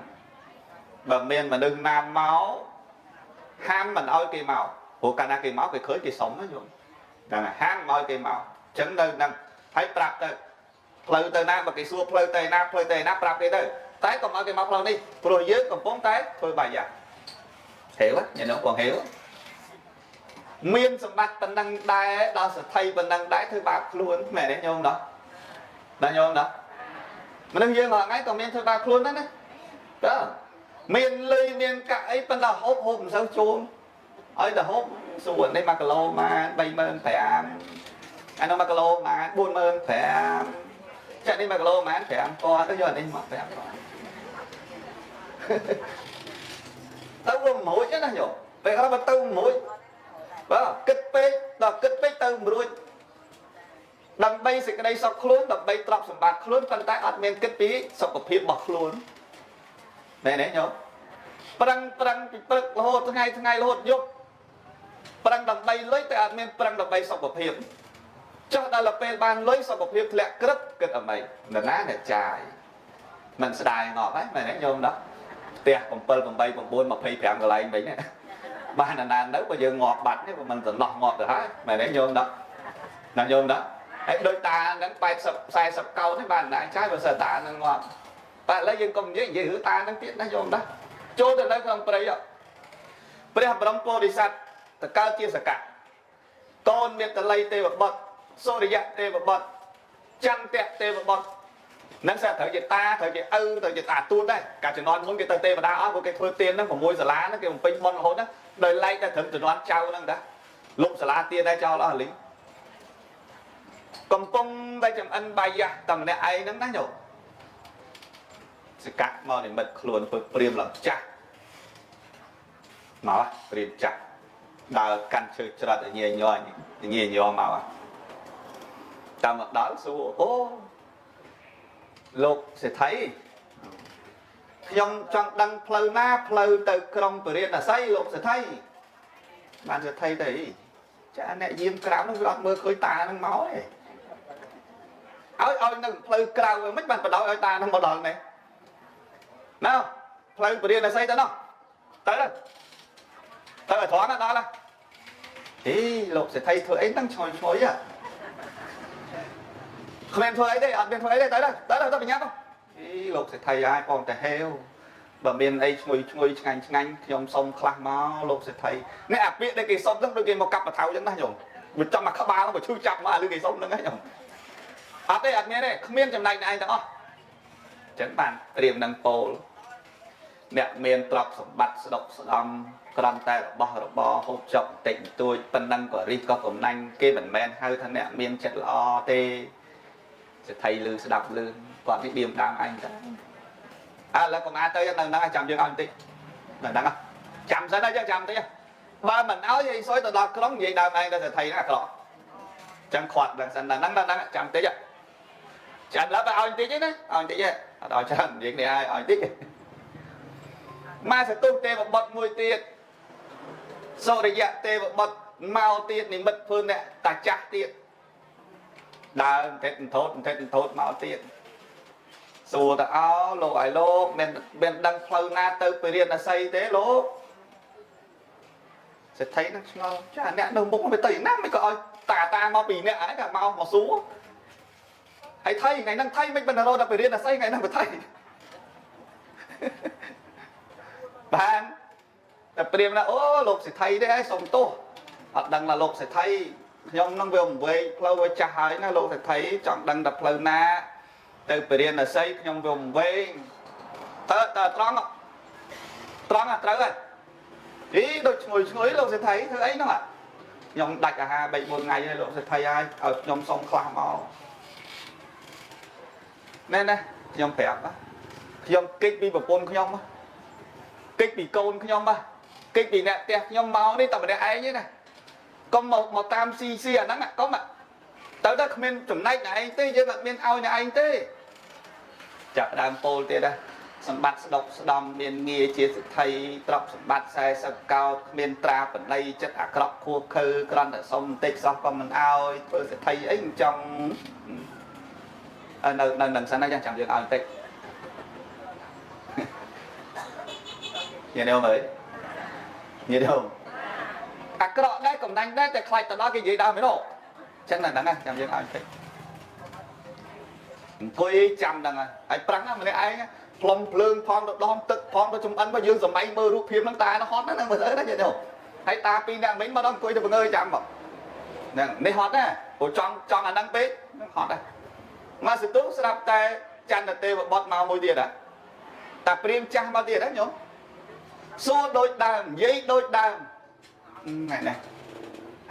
បើមានមនុស្សណាមកហាមមិនឲ្យគេមកព្រោះកាលណាគេមកគេឃើញគេសុំណាញោមហ្នឹងហើយហាមមិនឲ្យគេមកអញ្ចឹងនៅហ្នឹងហើយប្រាប់ទៅផ្លូវទៅណាបើគេសួរផ្លូវទៅណាផ្លូវទៅណាប្រាប់គេទៅតែកុំឲ្យគេមកផ្លូវនេះព្រោះយើងកំពុងតែធ្វើបាយយ៉ាហេវញ៉ាំបងហេវមានសម្បត្តិប៉ុណ្ណឹងដែរដល់សទ្ធិប៉ុណ្ណឹងដែរធ្វើបាបខ្លួនមែនទេញោមណោះដល់ញោមណោះមនុស្សយើងរាល់ថ្ងៃក៏មានធ្វើបាបខ្លួនដែរណាតើមានលុយមានកាក់អីប៉ុន្តែហូបហូបមិនសូវចូលឲ្យតែហូប សួរនេះ1គីឡូម៉ាន35000អានោះ1គីឡូម៉ាន45000ចាក់នេះ1គីឡូម៉ាន5000ទៅយកអានេះមក5000ទៅវាមិនរួចណាញោមពេលខ្លះបើទៅមិនរួចបាទគិតពេកដល់គិតពេកទៅមិនរួចដើម្បីសេចក្តីសុខខ្លួនដើម្បីទ្រព្យសម្បត្តិខ្លួនប៉ុន្តែអត់មានគិតពីសុខភាពរបស់ខ្លួនមែនទេញោមប្រឹងប្រឹងពីព្រឹករហូតថ្ងៃថ្ងៃរហូតយប់ប្រឹងដើម្បីលុយតែអត់មានប្រឹងដើម្បីសុខភាពចុះដល់ពេលបានលុយសុខភាពធ្លាក់ក្រឹបគិតអ្មីនរណាអ្នកចាយមិនស្ដាយងាប់ហ៎មែនទេញោមដោះផ្ទះ7 8 9 25កន្លែងវិញបានណានទៅបើយើងងាប់បាត់នេះបើមិនសំណោះងាប់ទៅហើយមែនទេញោមដោះណាញោមដោះហើយដូចតាហ្នឹង80 40កោតនេះបានណាចាយបើសិនតាហ្នឹងងាប់តែឥឡូវយើងកុំនិយាយនិយាយរឿងតាហ្នឹងទៀតណាញោមដោះចូលទៅនៅក្នុងព្រៃព្រះបរមពោធិសត្វតកើតជាសកៈកូនមេតល័យទេវបុត្រសូរិយៈទេវបុត្រចន្ទៈទេវបុត្រនឹងស្អាតត្រូវជាតាត្រូវជាឪត្រូវជាតាទួតដែរកាលជំនាន់មុនគេទៅទេវតាអស់ព្រោះគេធ្វើទានហ្នឹង6សាលាហ្នឹងគេបំពេញបុណ្យរហូតណាដោយឡែកតែត្រឹមជំនាន់ចៅហ្នឹងតាលុបសាលាទានដែរចោលអស់លីងកំពុងតែចំអិនបាយយ៉ាស់តែម្នាក់ឯងហ្នឹងណាញោមសកៈមកនិមិត្តខ្លួនធ្វើព្រាមឡើងចាស់មកព្រាមចាស់ដើរកាន់ឈើច្រត់ញ៉ៃញ័រញ៉ៃញ័រមកតាមមកដល់សួរអូលោកសេដ្ឋីខ្ញុំចង់ដឹងផ្លូវណាផ្លូវទៅក្រុងពរាណសីលោកសេដ្ឋីបានសេដ្ឋីទៅចាអ្នកយាមក្រៅនោះវាអត់មើលឃើញតានឹងមកទេឲ្យនឹងផ្លូវក្រៅមិនបានបដោយឲ្យតានឹងមកដល់នេះណៅផ្លូវពរាណសីទៅនោះទៅទៅទៅឲ្យត្រង់ដល់ហ៎អេលោកសេដ្ឋីធ្វើអីហ្នឹងឈ្ងុយឈ្ងុយហ៎គ្មានធ្វើអីទេអត់មានធ្វើអីទេទៅទៅទៅបញ្ញាប់អីលោកសេដ្ឋីហើយបងតែហេវបើមានអីឈ្ងុយឈ្ងុយឆ្ងាញ់ឆ្ងាញ់ខ្ញុំសុំខ្លះមកលោកសេដ្ឋីនេះអាពាក្យដែលគេសុំហ្នឹងដូចគេមកកាប់បថៅអញ្ចឹងណាញោមវាចំមកក្បាលមកឈឺចាប់មកអាលឺគេសុំហ្នឹងហ៎ញោមអត់ទេអត់មានទេគ្មានចំណែកឯងទាំងអស់អញ្ចឹងបានត្រៀមនឹងពោលអ្នកមានទ្រព្យសម្បត្តិស្ដុកស្ដំក្រំតែរបស់របរហូបចុកបន្តិចបន្តួចប៉ុណ្ណឹងក៏រិះក៏កំណាញ់គេមិនមែនហៅថាអ្នកមានចិត្តល្អទេសេដ្ឋីលឺស្ដាប់លឺគាត់នេះបៀមដើមឯងទៅអើឥឡូវកុំអាទៅនៅហ្នឹងចាំយើងឲ្យបន្តិចនៅហ្នឹងចាំសិនហើយចាំបន្តិចបើមិនឲ្យឯងសុយទៅដល់ក្រុងនិយាយដើមឯងទៅសេដ្ឋីហ្នឹងអាក្រក់ចឹងខាត់ដឹងសិនហ្នឹងហ្នឹងចាំបន្តិចចាំឡើយបើឲ្យបន្តិចទេណាឲ្យបន្តិចទេអត់ឲ្យច្រើននិយាយគ្នាឲ្យបន្តិចមកសទុះទេវបុត្រមួយទៀតសូរិយៈទេវបុត្រមកទៀតនិមិត្តធ្វើអ្នកតាចាស់ទៀតដើរថេតថោតថេតថោតមកទៀតសួរទៅអោលោកឲ្យលោកមានដឹងផ្លូវណាទៅពរាណសីទេលោកសេដ្ឋីនឹងឆ្ងល់ចាអ្នកនៅមុខវាទៅណាមិនក៏ឲ្យតាតាមកពីអ្នកឯងក៏មកមកសួរហើយថៃថ្ងៃហ្នឹងថៃមិនបានរត់ដល់ពរាណសីថ្ងៃហ្នឹងបើថៃបានតែព្រាមណាអូលោកសេដ្ឋីទេឯងសុំទោសអត់ដឹងថាលោកសេដ្ឋីខ្ញុំនឹងវាវែងផ្លូវឲ្យចាស់ហើយណាលោកសេដ្ឋីចង់ដឹងតែផ្លូវណាទៅពរាណសីខ្ញុំវាវែងតើតើត្រង់ត្រង់ត្រូវហើយអីដូចឈ្ងុយឈ្ងុយលោកសេដ្ឋីធ្វើអីហ្នឹងខ្ញុំដាច់អាហារ3 4ថ្ងៃហើយលោកសេដ្ឋីហើយឲ្យខ្ញុំសុំខ្លះមកណែណាខ្ញុំប្រាប់ខ្ញុំគេចពីប្រពន្ធខ្ញុំគេចពីកូនខ្ញុំគេចពីអ្នកផ្ទះខ្ញុំមកនេះតែម្នាក់ឯងទេណាកុំមកមកតាមស៊ីស៊ីអាហ្នឹងកុំទៅទៅគ្មានចំណែកអ្នកឯងទេយើងអត់មានឲ្យអ្នកឯងទេចាប់ដើមពោលទៀតណាសម្បត្តិស្ដុកស្ដំមានងារជាសិទ្ធិទ្រព្យសម្បត្តិ40កោតគ្មានត្រាបណីចិត្តអាក្រក់ខួខើគ្រាន់តែសុំបន្តិចសោះក៏មិនឲ្យធ្វើសិទ្ធិអីចង់នៅនៅនឹងសិនណាចាំយើងឲ្យបន្តិចញ៉ែអើយញ៉ែទេអាក្រក់ដែរកំណាញ់ដែរតែខ្លាចទៅដល់គេនិយាយដើមឯនោះចឹងណាហ្នឹងចាំយើងឲ្យបន្តិចអង្គុយចាំហ្នឹងហើយប្រាំងម្នាក់ឯងផ្លុំភ្លើងផងទៅដងទឹកផងទៅចំអិនមកយើងសម័យមើលរូបភាពហ្នឹងតានោះហត់ណាស់មើលទៅណាញ៉ែទេហើយតាពីរអ្នកមិញមកដល់អង្គុយទៅបង្ើយចាំមកហ្នឹងនេះហត់ណាព្រោះចង់ចង់អាហ្នឹងពេកហ្នឹងហត់ណាមកសទុះស្រាប់តែចន្ទទេវបុត្រមកមួយទៀតហ่ะតាព្រាមចាស់មកទៀតហ៎ញោមសួរដូចដើមនិយាយដូចដើមថ្ងៃនេះ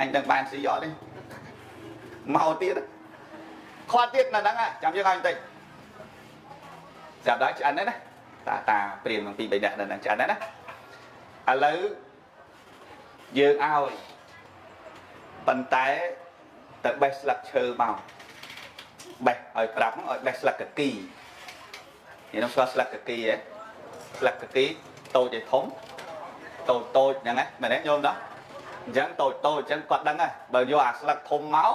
អញដឹងបានស៊ីអត់ទេមកទៀតខ្វាត់ទៀតនៅហ្នឹងចាំយើងឲ្យបន្តិចចាប់ដល់ឆ្អិនហើយណាតាតាព្រាមនឹងពីរបីនាក់នៅហ្នឹងឆ្អិនហើយណាឥឡូវយើងឲ្យប៉ុន្តែទៅបេះស្លឹកឈើមកបេះឲ្យប្រាប់ហ្នឹងឲ្យបេះស្លឹកកគីនិយាយនោះស្គាល់ស្លឹកកគីហ៎ស្លឹកកគីតូចឯធំតូចតូចហ្នឹងណាមែនទេញោមដោះអញ្ចឹងតូចតូចអញ្ចឹងគាត់ដឹងហើយបើយកអាស្លឹកធំមក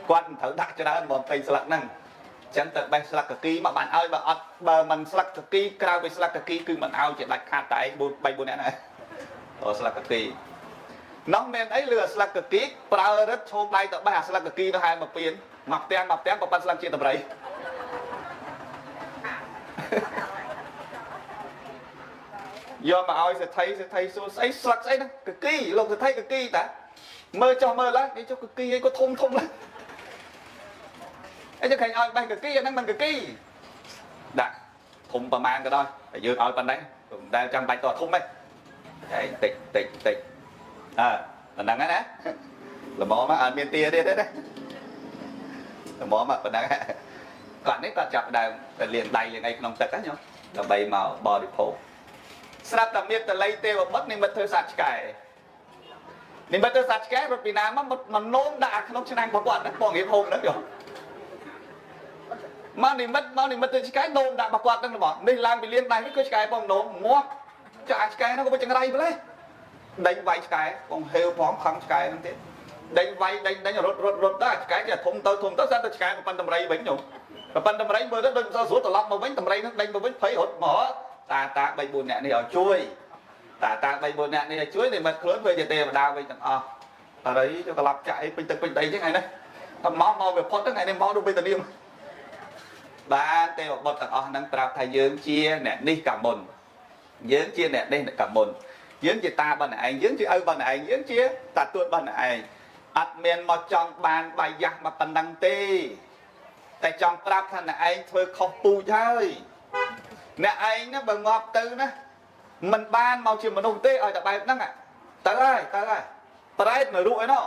គាត់មិនត្រូវដាក់ច្រើនបំពេញស្លឹកហ្នឹងអញ្ចឹងទៅបេះស្លឹកកគីមកបានឲ្យបើអត់បើមិនស្លឹកកគីក្រៅពីស្លឹកកគីគឺមិនឲ្យជាដាច់ខាតតែឯង4 3 4នាក់ហ្នឹងអូស្លឹកកគីនោះមានអីលឺស្លឹកកគីប្រើរឹតឈោមដៃទៅបេះអាស្លឹកកគីនោះហើយមកពៀនមកផ្ទាំងមកផ្ទាំងក៏ប៉ាន់ស្លឹកជាតម្រៃយកមកឲ្យសេដ្ឋីសេដ្ឋីសួរស្អីស្លឹកស្អីហ្នឹងកគីលោកសេដ្ឋីកគីតាមើលចុះមើលឡើងនេះចុះកគីអីក៏ធំធំឡើងអីទៅឃើញឲ្យបេះកគីអាហ្នឹងមិនកគីដាក់ធំប្រមាណក៏ដោយតែយើងឲ្យប៉ុណ្ណេះមិនដែលចាំបាច់តធំទេតែតិចតិចតិចអើប៉ុណ្ណឹងណាល្មមអត់មានទាទៀតទេណាល្មមប៉ុណ្ណឹងគាត់នេះគាត់ចាប់ដើមទៅលាងដៃលាងអីក្នុងទឹកហ្នឹងញោមដើម្បីមកបរិភោគស្រាប់តែមានតល័យទេវបុត្រនិមិត្តធ្វើសត្វឆ្កែនិមិត្តធ្វើសត្វឆ្កែរត់ពីណាមកមកនោមដាក់ក្នុងឆ្នាំងរបស់គាត់ហ្នឹងបងរៀបហូបហ្នឹងយោមកនិមិត្តមកនិមិត្តធ្វើឆ្កែនោមដាក់របស់គាត់ហ្នឹងរបស់នេះឡើងពីលាងដៃវិញគឺឆ្កែបងនោមងាប់ចាក់ឆ្កែហ្នឹងក៏វាចង្រៃម្លេះដេញវាយឆ្កែបងហេវផងខឹងឆ្កែហ្នឹងទៀតដេញវាយដេញដេញរត់រត់រត់ដល់ឆ្កែចេះធំទៅធំទៅស្អាតទៅឆ្កែប៉ុណ្តម្រៃវិញញោមប៉ុណ្តម្រៃមើលទៅដូចមិនសូវស្រួលត្រឡប់មកវិញតម្រៃហ្នឹងដេញមកវិញភ័យរត់មកតាតា3 4នាក់នេះឲ្យជួយតាតា3 4នាក់នេះឲ្យជួយនិមិត្តខ្លួនធ្វើជាទេវតាវិញទាំងអស់អរិយទៅត្រឡប់ចាក់អីពេញទឹកពេញដីចឹងថ្ងៃនេះតែមកមកវាផុតថ្ងៃនេះមកដូចវេទនាបានទេវបុត្រទាំងអស់ហ្នឹងប្រាប់ថាយើងជាអ្នកនេះកាមុនយើងជាអ្នកនេះកាមុនយើងជាតារបស់អ្នកឯងយើងជាឪរបស់អ្នកឯងយើងជាតាទួតរបស់អ្នកឯងអត់មានមកចង់បានបាយយ៉ាស់មកប៉ុណ្ណឹងទេតែចង់ប្រាប់ថាអ្នកឯងធ្វើខុសពូជហើយអ្នកឯងណាបើងាប់ទៅណាមិនបានមកជាមនុស្សទេឲ្យតែបែបហ្នឹងទៅហើយទៅហើយប្រែតនៅរក់ឯណោះ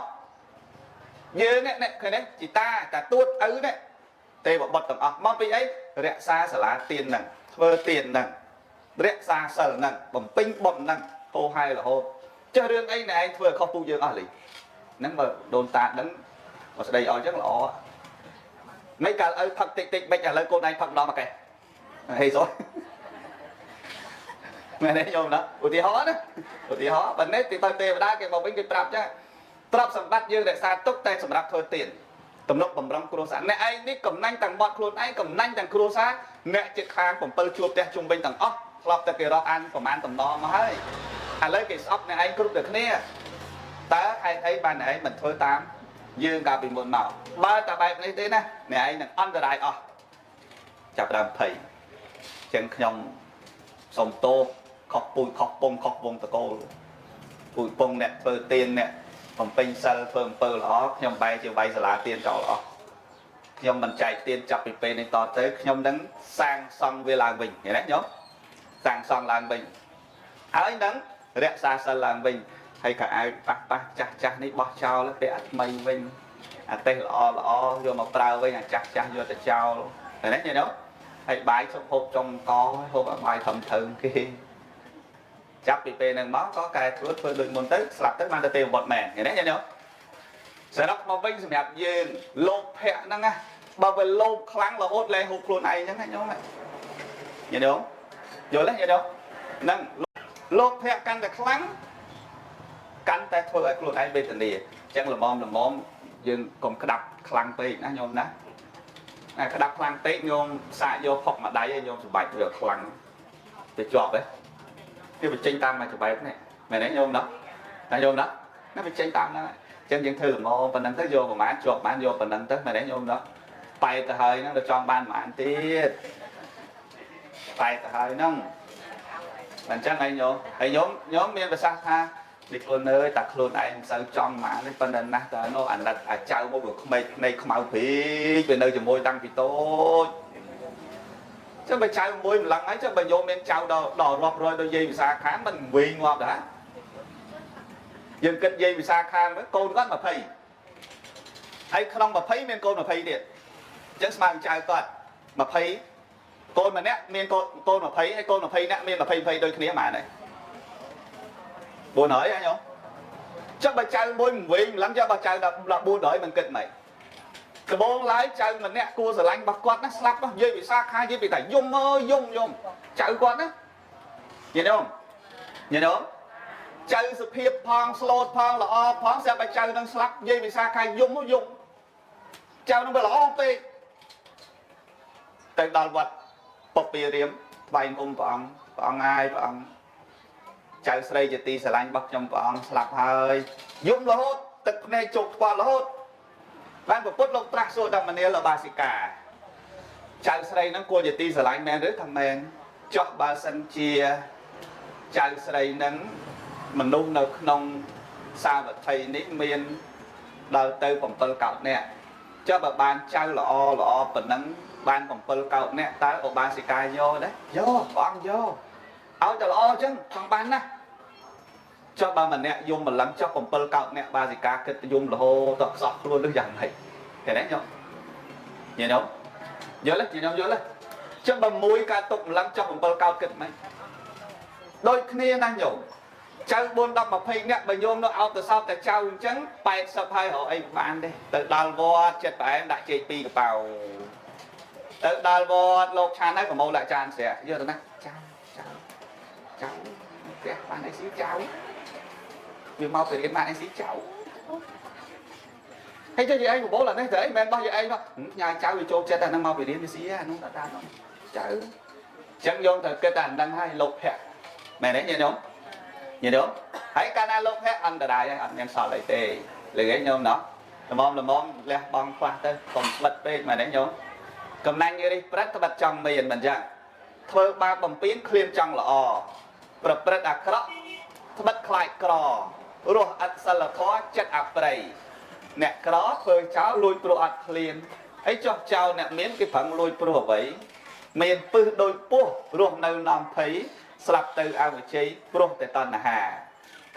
យើងនេះឃើញទេជីតាតាទួតឪនេះទេវបុត្រទាំងអស់មកពីអីរក្សាសាលាទានហ្នឹងធ្វើទានហ្នឹងរក្សាសិលហ្នឹងបំពេញបុណ្យហ្នឹងហោហែរហូតចេះរឿងអីអ្នកឯងធ្វើខុសពូជយើងអស់លីហ្នឹងបើដូនតាដឹងមកស្ដីឲ្យចឹងល្អមិនកាលឪផឹកតិចតិចមិនឥឡូវកូនឯងផឹកម្ដងមកកេះហេសុយមែនទេញោមណាឧទាហរណ៍ណាឧទាហរណ៍បើនេះទៅទេវតាគេមកវិញគេប្រាប់ចឹងទ្រព្យសម្បត្តិយើងរក្សាទុកតែសម្រាប់ធ្វើទានទំនុកបំរុងគ្រួសារអ្នកឯងនេះកំណាញ់ទាំងមាត់ខ្លួនឯងកំណាញ់ទាំងគ្រួសារអ្នកជិតខាង7ជួបផ្ទះជុំវិញទាំងអស់ធ្លាប់តែគេរាប់អានប្រមាណតំណមកហើយឥឡូវគេស្អប់អ្នកឯងគ្រប់តែគ្នាតើហេតុអីបានអ្នកឯងមិនធ្វើតាមយើងកាលពីមុនមកបើតែបែបនេះទេណាអ្នកឯងនឹងអន្តរាយអស់ចាប់ដើមភ័យចឹងខ្ញុំសុំទោសខុសពូជខុសពងខុសវងតកូលពូជពងអ្នកធ្វើទានអ្នកបំពេញសិលធ្វើអំពើល្អខ្ញុំបែរជាវាយសាលាទានចោលអស់ខ្ញុំមិនចែកទានចាប់ពីពេលនេះតទៅខ្ញុំនឹងសាងសង់វាឡើងវិញឃើញទេញោមសាងសង់ឡើងវិញហើយនឹងរក្សាសិលឡើងវិញហើយក៏អាវប៉ះប៉ះចាស់ចាស់នេះបោះចោលពាក់អាថ្មីវិញអាទេសល្អល្អយកមកប្រើវិញអាចាស់ចាស់យកទៅចោលឃើញទេញោមហើយបាយសុខហូបចុងកហូបបាយធំធើងគេចាប់ពីពេលហ្នឹងមកក៏កែធ្វើធ្វើដូចមុនទៅស្លាប់ទៅបានទៅទេវបុត្រមែនឃើញទេញោមសរុបមកវិញសម្រាប់យើងលោភៈហ្នឹងណាបើវាលោភខ្លាំងរហូតលែងហូបខ្លួនឯងហ្នឹងណាញោមញោមយល់ទេញោមហ្នឹងលោភៈកាន់តែខ្លាំងកាន់តែធ្វើឲ្យខ្លួនឯងវេទនាអញ្ចឹងល្មមល្មមយើងកុំក្តាប់ខ្លាំងពេកណាញោមណាក្តាប់ខ្លាំងពេកញោមសាកយកផុកមួយដៃឲ្យញោមសម្បាច់វាខ្លាំងទៅជាប់ហ៎វាបញ្ចេញតាមមួយច្បែបនេះមែនទេញោមណាណាញោមណាណាបញ្ចេញតាមហ្នឹងអញ្ចឹងយើងធ្វើល្មមប៉ុណ្ណឹងទៅយកប្រហែលជាប់បានយកប៉ុណ្ណឹងទៅមែនទេញោមណាបែកទៅហើយហ្នឹងទៅចង់បានប្រហែលទៀតបែកទៅហើយហ្នឹងអញ្ចឹងឯងញោមហើយញោមញោមមានប្រសាសន៍ថានេះខ្លួនអើយតែខ្លួនឯងមិនសូវចង់ហ្មងនេះប៉ុន្តែណាស់តើនោះអាណិតអាចៅមកវាក្មេកភ្នែកខ្មៅព្រីកវានៅជាមួយតាំងពីតូចចឹងបើចៅមួយម្លឹងហើយចឹងបើញោមមានចៅដល់រាប់រយដូចយាយវិសាខាមិនវិញងាប់ដែរ យើងគិតយាយវិសាខាមើលកូនគាត់20ហើយក្នុង20មានកូន20ទៀតអញ្ចឹងស្មើនឹងចៅគាត់20កូនម្នាក់មានកូនកូន20ហើយកូន20នាក់មាន20 20ដូចគ្នាហ្មងហើយ400ហ៎ញោមចុះបើចៅមួយវិញម្លឹងចុះបើចៅដល់400មិនគិតមិនដបងឡើយចៅម្នាក់គួរស្រឡាញ់របស់គាត់ណាស្លាប់យាយវិសាខាយាយពីតែយំអើយយំយំចៅគាត់ណាញាតិញោមញាតិញោមចៅសុភាពផងស្លូតផងល្អផងស្រាប់តែចៅនឹងស្លាប់យាយវិសាខាយំយំចៅនឹងវាល្អពេកទៅដល់វត្តពពារាមថ្វាយអង្គព្រះអង្គព្រះអង្គហើយព្រះអង្គចៅស្រីជាទីស្រឡាញ់របស់ខ្ញុំព្រះអង្គស្លាប់ហើយយំរហូតទឹកភ្នែកជោគថ្ពាល់រហូតបានពុទ្ធលោកត្រាស់សួរដល់មនាលបាសិកាចៅស្រីហ្នឹងគួរជាទីស្រឡាញ់មែនឬថាមែនចោះបើសិនជាចៅស្រីហ្នឹងមនុស្សនៅក្នុងសាវត្ថីនេះមានដល់ទៅ7កោដនាក់ចុះបើបានចៅល្អល្អប៉ុណ្ណឹងបាន7កោដនាក់តើឧបាសិកាយកដែរយកព្រះអង្គយកឲ្យតែល្អអញ្ចឹងចង់បានណាស់ចុះបើម្នាក់យំម្លឹងចុះ7កោដនាក់បាសិកាគិតយំរហូតដល់ខ្សោះខ្លួនឬយ៉ាងម៉េចឃើញទេញោមញាតិញោមយល់ទេញាតិញោមយល់ទេចុះបើមួយកើតទុកម្លឹងចុះ7កោដគិតម៉េចដូចគ្នាណាញោមចៅ4 10 20នាក់បើញោមនៅអោបទៅសោបតែចៅអញ្ចឹង80ហើយរកអីបានទេទៅដល់វត្តចិត្តផ្អែមដាក់ចេក2កប៉ៅទៅដល់វត្តលោកឆានហើយប្រមូលដាក់ចានស្រាក់យកទៅណាចៅចៅចៅផ្ទះបានអីស៊ីចៅវាមកពីរៀនបានអីស៊ីចៅហើយចុះយាយឯងប្រមូលអានេះទៅអីមិនបោះយាយឯងមកញ៉ាចៅវាចូលចិត្តអាហ្នឹងមកពីរៀនវាស៊ីអានោះដល់ដល់ចៅអញ្ចឹងញោមត្រូវគិតតែអាហ្នឹងហើយលោកភៈមែនទេញាតិញោមញាតិញោមហើយកាលណាលោកភៈអន្តរាយហើយអត់មានសល់អីទេលើឯងញោមណោះល្មមល្មមលះបង់ខ្លះទៅកុំស្វិតពេកមែនទេញោមកំណាញ់រិះព្រឹកត្បិតចង់មានមិនចឹងធ្វើបាបបំពេញឃ្លានចង់ល្អប្រព្រឹត្តអាក្រក់ត្បិតខ្លាចក្ររស់ឥតសិលធម៌ចិត្តអប្រិយអ្នកក្រធ្វើចោលលួចព្រោះអត់ឃ្លានអីចោះចោលអ្នកមានគេប្រឹងលួចព្រោះអ្វីមានពឹសដូចពស់រស់នៅនាំភ័យស្លាប់ទៅអវិជ័យព្រោះតែតណ្ហា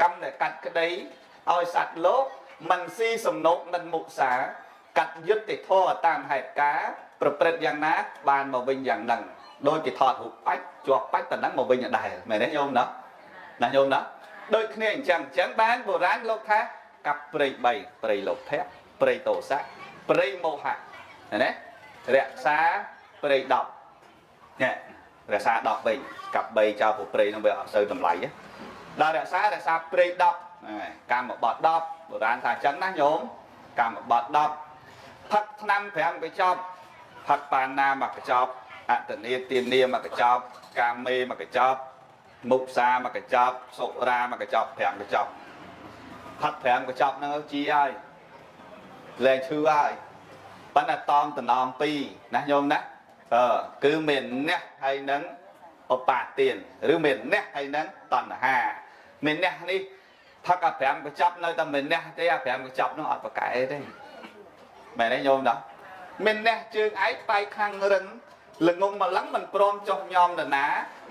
កម្មដែលកាត់ក្តីឲ្យសត្វលោកមិនស៊ីសំណុកមិនមុសាកាត់យុត្តិធម៌តាមហេតុការប្រព្រឹត្តយ៉ាងណាបានមកវិញយ៉ាងហ្នឹងដោយគេថតរូបបាច់ជាប់បាច់ប៉ុណ្ណឹងមកវិញដដែលមែនទេញោមណោះណាញោមណោះដូចគ្នាអញ្ចឹងអញ្ចឹងបានបុរាណលោកថាកាប់ព្រៃ3ព្រៃលោភៈព្រៃទោសៈព្រៃមោហៈណារក្សាព្រៃ10នេះរក្សា10វិញកាប់3ចោលព្រៃហ្នឹងវាអត់សូវតម្លៃទេដល់រក្សារក្សាព្រៃ10កម្មបត្តិ10បុរាណថាអញ្ចឹងណាញោមកម្មបត្តិ10ផឹកថ្នាំ5កញ្ចប់ផឹកបាណាមួយកញ្ចប់អតនីទានាមួយកញ្ចប់កាមេមួយកញ្ចប់មុសាមួយកញ្ចប់សុរាមួយកញ្ចប់5កញ្ចប់ផឹក5កញ្ចប់ហ្នឹងជីហើយលែងឈឺហើយប៉ុន្តែតอมតំណង2ណាញោមណាគឺមានអ្នកហើយនឹងឧបាទានឬមានអ្នកហើយនឹងតណ្ហាមានអ្នកនេះផឹកអា5កញ្ចប់នៅតែមានអ្នកទេអា5កញ្ចប់នោះអត់ប្រកែទេមែនទេញោមណាមានអ្នកជើងឯកបែកខាងរឹងល្ងងម្លឹងមិនព្រមចុះញោមនរណា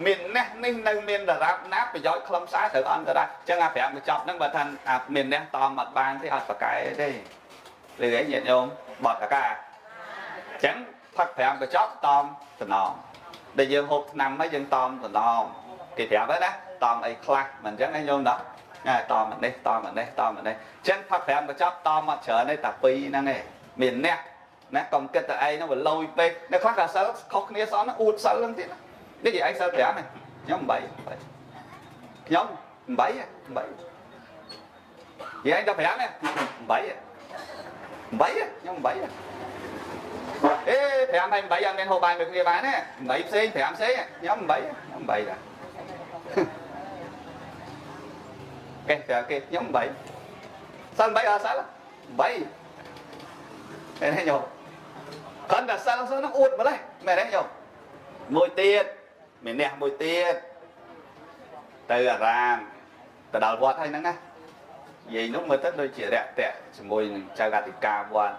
មានអ្នកនេះនៅមានដរាបណាប្រយោជន៍ខ្លឹមសារត្រូវអន្តរាយអញ្ចឹងអា5កញ្ចប់ហ្នឹងបើថាអាមានអ្នកតមអត់បានទេអត់ប្រកែទេឬអីញាតិញោមបត់តកាអញ្ចឹងផឹក5កញ្ចប់តមតំណងដែលយើងហូបថ្នាំហើយយើងតមតំណងគេប្រាប់ហើយណាតមអីខ្លះមិនអញ្ចឹងឯងញោមណាតមនេះតមនេះតមនេះអញ្ចឹងផឹក5កញ្ចប់តមអត់ច្រើនទេតែ2ហ្នឹងឯងមានអ្នកណាកុំគិតតែឯងហ្នឹងវាលយពេកអ្នកខ្លះក៏សិលខុសគ្នាសោះណាអួតសិលហ្នឹងទៀតនេះនិយាយឯងសិល5ហ្នឹងខ្ញុំ8ខ្ញុំ8 8និយាយឯងតែ5ហ្នឹង8 8ខ្ញុំ8អេ5ហើយ8អត់មានហូបបាយមួយគ្នាបានទេ8ផ្សេង5ផ្សេងខ្ញុំ8ខ្ញុំ8ដែរគេគេខ្ញុំ8សិល8អត់សិល8មែនទេញោមគាត់តែសិលសិលហ្នឹងអួតម្លេះមែនទេញោមមួយទៀតមានអ្នកមួយទៀតទៅអារាមទៅដល់វត្តហើយហ្នឹងណាយាយនោះមើលទៅដូចជារយៈជាមួយនឹងចៅអធិការវត្ត